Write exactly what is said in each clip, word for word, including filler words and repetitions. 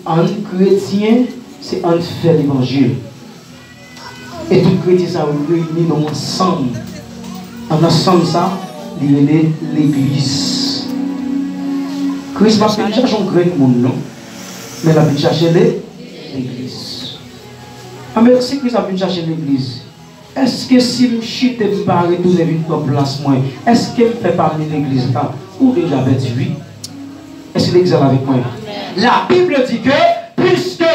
Ann kretyen, se ann fè levanjil. E tout kretyen sa yo reyini nan yon ansanm. Ann ansanm sa, li rele legliz. Kris p ap vin chache yon grenn moun, non. Men l ap vin chache le, legliz. Anben, si Kris ap vin chache legliz, èske si m chite, m pa retounen vin pran plas mwen, èske m fè pami legliz la? Ou deja pèdi, wi. Èske legliz la avèk mwen? La Bible dit que, puisque,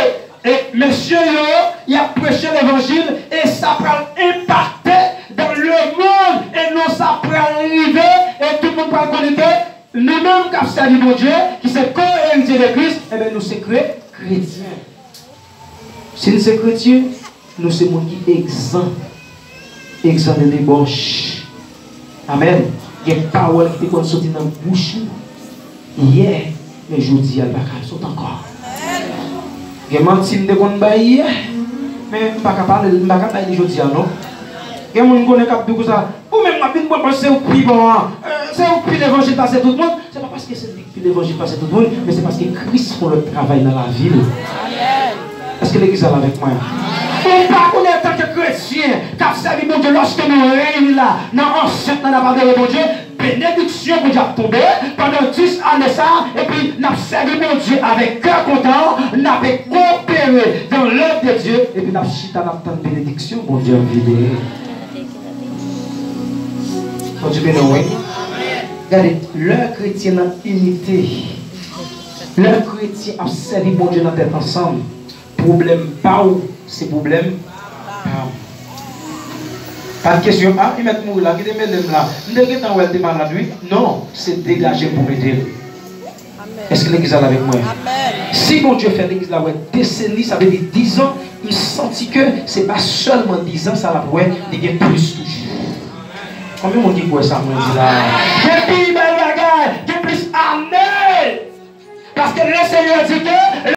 e, mesye yo, y ap preche levanjil, e sa pral enpakte dans le monde, e non sa pral rive, e tout moun pral konnen ke nou menm k ap sèvi Bondye, ki se ko-eritye de Kris, enben, nou se kre-, kretyen. Si n se kretyen, nou se moun ki egzan, egzan de debòch. Amèn. Gen pawòl ki te konn soti nan bouch ou yè, men jodi a, l pa ka sot ankò. Gen manti m te konn bay yè, men m pa ka pale, m pa ka bay li jodi a, non. Gen moun m konnen k ap di w konsa, ou menm w ap vin pran pòz, se ou k pi bon an. Eh, se ou k pi levanjil pase tout moun. Se pa paske se li k pi levanjil pase tout moun, men se paske Kris fè yon lòt travay nan lavi l. Èske legliz la avèk mwen? Ou pa konnen antanke kretyen k ap sèvi Bondye, lòske nou reyini la nan ansent la, n ap adore Bondye, benediksyon Bondye ap tonbe pandan dis ane sa, epi n ap sèvi Bondye avèk kè kontan, n ap koopere dans l'œuvre de Dieu, epi n ap chita, n ap tann benediksyon Bondye ap vide. Bondye beni w, wi. Gade, lè kretyen nan inite, lè kretyen ap sèvi Bondye nan tèt ansanm, pwoblèm pa w se pwoblèm pa w. Pa t kesyon, a, li mèt mouri la, kite mele m la. M te gentan wè l te malad, wi. Non, se degaje m pou m ede l. Èske legliz la avèk mwen? Si Bondye fè legliz la wè deseni, sa vle di dizan, m santi ke se pa sèlman dizan sa l ap wè, li gen plis toujou. Konbyen moun ki kwè sa mwen di la? Depi bay